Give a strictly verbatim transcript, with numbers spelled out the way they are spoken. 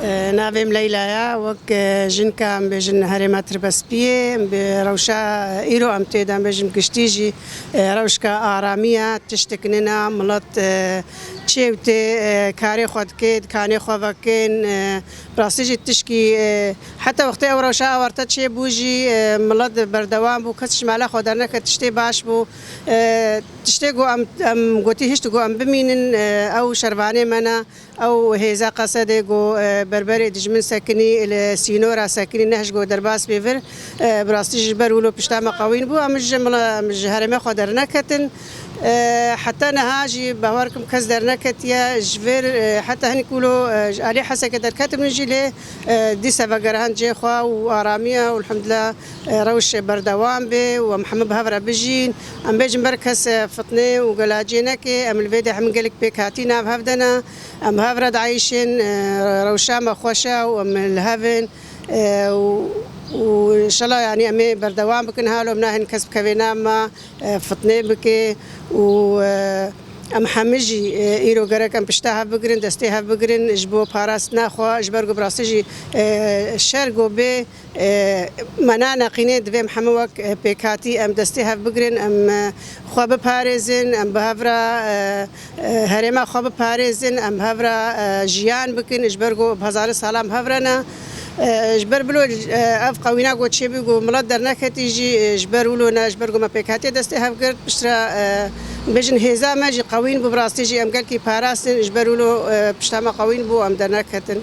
E, navê min Leyla ye. Wek, e, jinka, em bêjin herêma Tirbespiyê, em bi rewşa, e, îro em tê de, em bêjin giştî jî, e, rewşka aramiya, tiştik nina, milet, e, çê û tê, e, karê xwe dike, dikanê xwe vekin, e, bi rastî jî tişkî, e, heta wextê ew rewşa awarte çêbû jî, e, milet berdewam bû, kes ji mala xwe derneket, tiştê baş bû. E, tiştê ku em, em gotî hişt ku em bimînin, e, ew şervanê me ne. Ew hêza Qesedê ku, e, berberê dijmin sekinî, li sînora sekinî, nehişt ku derbas bê vir, e, bi rastî ji ber wilo pişta me qewîn bû. Em ji mila, em ji herêmê xwe derneketin. E, heta niha jî bawer kim kes derneketiye. Ji vir, e, heta hinek wilo, e, ji alî Hesekê derketin jî lê, e, dîsa vegerand cê xwe û aramiye û elhamdulillah, e, rewş berdewam bê û em hemû bi hev re bijîn. Em bêjin ber kes, e, fitne û gelacê neke. Em li vê de hemû gelek pêkhatî nav hev de ne. Em hev re dieyşin, e, rewşa me xweş e û em li hev in, e, û, û înşallah, yanî em ê berdewam bikin, halo em nahên kes bikevê nav me, e, fitnê bike û, e, em hemî jî, e, îro gerek em pişta hev bigirin, destê hev bigirin ji bo parastina xwe, ji ber ku bi rastî jî, e, şer ku bê, E, me naneqîne, divê em hemû wek, e, pêkhatî em destê hev bigirin, em, e, xwe biparêzin, em bi hev re, e, e, herêma xwe biparêzin, em bi hev re, e, jiyan bikin, ji ber ku bi hezarê salan bi hev re ne. E, ji ber bilo, e, ev qewîna ku çêbû ku milet derneketî jî, e, ji ber wilo ne, ji ber ku me pêkhatiyê destê hev girt, piştre, e, bêjin hêza me jî qewîn bû, bi rastî jî em gelkî parastin, ji ber wilo, e, pişta me qewîn bû, em derneketin.